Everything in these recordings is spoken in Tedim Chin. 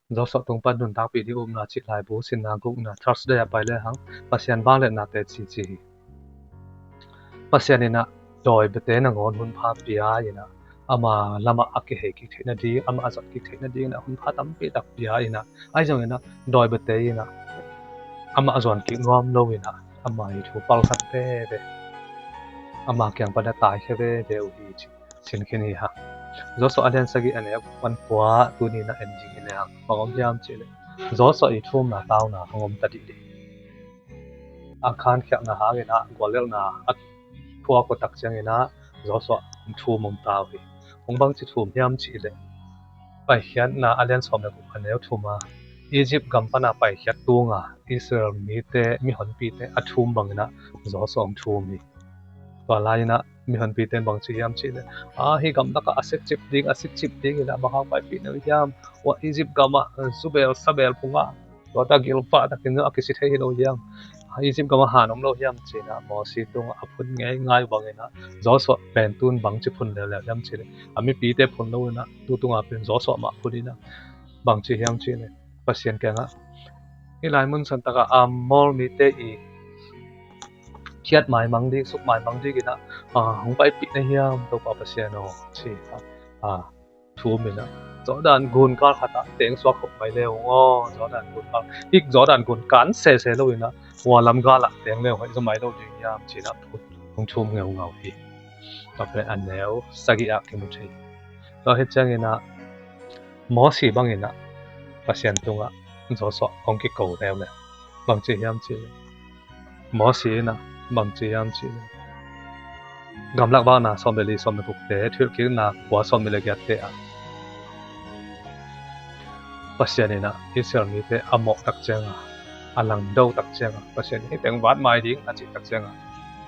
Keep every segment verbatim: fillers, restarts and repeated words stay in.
Joshua tung pan nuntakpih ding upna cih laibu sinna gukna Thursday a pai le hang Pasian vangliatna teci ci hi. Pasian in ah dawi biate nangawn hun pha pia in ah ama lamah a kihei kik theih nading, amah a zot kik theih nading in ah hun pha tampi tak pia in ah, ahi zongin ah dawi biate in ah amah a zuan kik nuam lo in ah ama ii thu palkhat veve, ama kiang pan a taikhia veve uh hi ci sin khin hi hang. Joshua a lian sagih a neu pan kua tuni in ah en ding hi le hang, bang om hiam cih leh Joshua ii thumna tauna hong om ta dihdih. A khankhialhna hangin ah guallelhna a thuak uh tak ciangin ah Joshua hong thum hong ta uh hi. Hong bangci thum hiam cih leh Paikhiatna a lian sawm le guk a neu thum a, Egypt gam pan a paikhiat tung a Israel mite, mihonpite a thum bangin ah Joshua hong thum hi. Tua lai-in ah mihonpite in bangci hiam cih leh, a, hih gamlak ah a sitcip ding, a sitcip ding in ah bang hang paipih na uh hiam? Ua, Egypt gam ah zubel sabel phung ah, tua ta gilpah takin a kisi thei hi lo hiam? Egypt gam ah han om lo hiam ci-in ah Mosi tungah a phun ngeingai uh bangin ah Joshua pen tun bangci phun leuleu hiam cih leh, a mipite phun lo in ah tu tungah pen Joshua mah phun in ah bangci hiam cih leh, Pasian kiangah, hih lai mun santak ah Amor mite ii khiat maimang ding, suk maimang ding in ah, a, hong paipih na hiam, Topa Pasian aw, ci-in ah, a, thum in ah, Jordan gun kal khat ah teng suak khop mai le ung aw, Jordan gun kal, hih Jordan gun kan sese lo in ah, ua lam gal ah teng le ung, hoih zaw mai lo ding hiam ci-in ah hong thum ngeungau hi. Tua pen a neu sagih ah kimu thei. Tua hi ciangin ah Mosi bangin ah Pasian tungah Joshua hong kiko leuleu. Bangci hiam cih leh, Mosi in ah bangci hiam cih leh, Gamlak Vakna sawm le li, sawm le gukte, Thuhilhkikna kua, sawm le giatte ah Pasian in ah Israel mite a mawh tak ciangah, a langdo tak ciangah, Pasian in hih teng vatmai ding a cih tak ciangah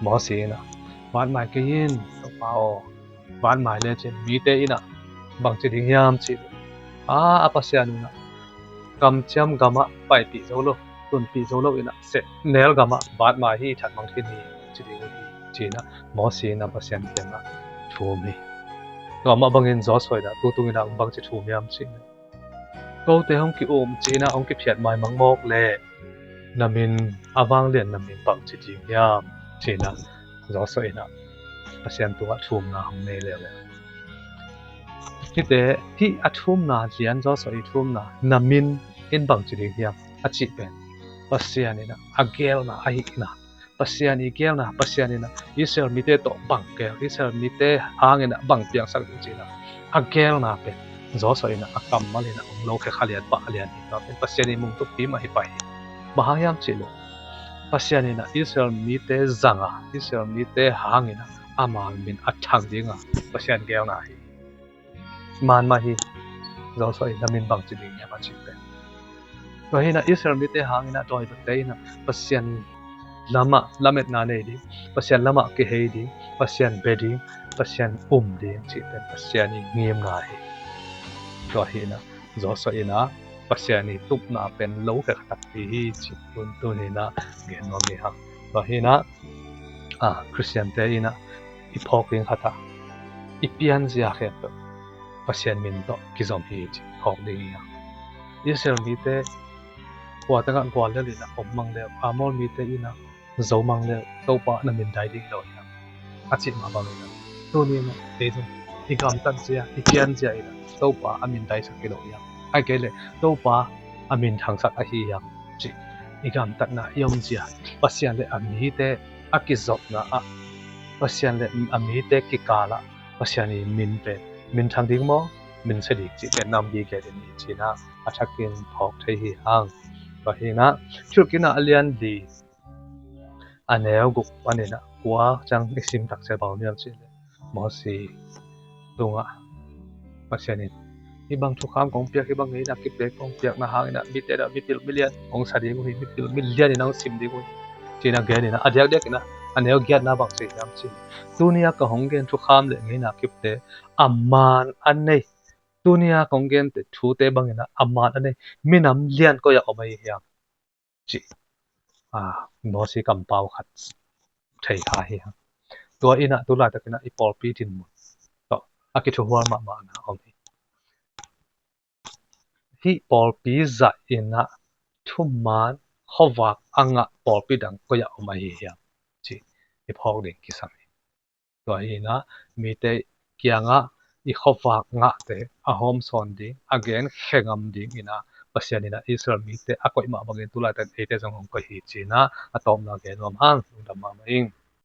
Mosi in ah, vatmai kei in, Topa aw, vatmai lecin mite in ah bangci ding hiam cih leh, a, a Pasian in ah kamciam gam ah paipih zo lo, tunpih zo lo in ah sehnel gam ah vatmai hi, thatmang khin hi, ci ding uh hi, ci-in ah Mosi in ah Pasian kiangah thum hi. Tua mah bangin Joshua in ah tu tung in ah bangci thum hiam cih leh, kote hong ki-um ci-in ah hong kiphiat maimang mawk leh na min a vanglian na min bangci ding hiam, ci-in ah Joshua in ah Pasian tungah thumna hong nei leuleu. Hihte, hih a thumna lian, Joshua ii thumna, na min in bangci ding hiam a cih pen Pasian in ah a geelna ahihna, Pasian ii geelna, Pasian in ah Israel mite tawh bang geel, Israel mite hangin ah bang piangsak ding ci-in ah a geelna pen Joshua in ah a kammal in ah hong lokhia kha lian pah lian hi. Tua pen Pasian ii mungtup pi mah hi pah hi. Bang hang hiam cih leh, Pasian in ah Israel mite zang a, Israel mite hangin ah ama min a thang ding a Pasian geelna hi. Man mah hi. Joshua in na min bangci ding hiam a cih pen. Tua hi in ah Israel mite hangin ah dawi biate in ah Pasian lamah lametna nei ding, Pasian lamah kihei ding, Pasian bia ding, Pasian um ding cih pen Pasian ii ngimna hi. Tua hi in ah Joshua in ah Pasian ii tupna pen lokhia kha takpi hi cih tun tun in ah gen nuam hi hang. Tua hi in ah, a, Khristiante in ah i phawk ding khat ah i pianzia khempeuh Pasian min tawh kizom hi cih phawk ding hi hang. Israel mite kua tengah guallel in ah om mang le uh, Amor mite in ah zo mang le uh, Topa na min dai ding hi lo hiam a cih mah bangin ah, tuni in ah ei zong i gamtatzia, i pianzia in ah Topa a min daisak hi lo hiam? Ahih kei leh Topa a min thangsak ahi hiam cih i gamtatna, i omzia, Pasian le a mite a kizopna ah, Pasian le a mite kikal ah Pasian ii min pen minthang ding maw, minsia ding cih pen nam gige ding hi ci-in ah a thakin phawk thei hi hang. Tua hi in ah Thuhilhkikna a lian li a neu guk panin ah kua ciang i sim tak ciang bang om hiam cih leh, Mosi tungah Pasian in hih bang thukham kong piak, hih bang ngeina kipte kong piakna hangin ah mite in ah mipil milian hong sa ding uh hi, mipil milian in ah hong sim ding uh hi, ci-in ah gen in ah, a diakdiak in ah a neu giatna bang ci hiam cih leh, tuni a ka hong gen thukham le ngeina kipte a maan a nei, tuni a ka hong gen thute bangin ah a maan a nei minam lian koi ah om ahi hiam, cih, a, Mosi kampau khat thei kha hi hang. Tua in ah tu laitakin ah i pawlpi dinmun tawh a kithuhual mahmahna om hi. hih pawlpi zah in ah thuman khuavak a ngah pawlpi dang koi ah om ahi hiam, ci i phawk ding kisam hi. Tua hi in ah mite kiangah i khuavak ngahte a hawmsawn ding, a gen khe ngam ding in ah Pasian in ah Israel mite a koih mah bangin tu laitak eite zong hong koih hi, ci in ah a tawpna gen nuam hang. Lungdam mahmah ing.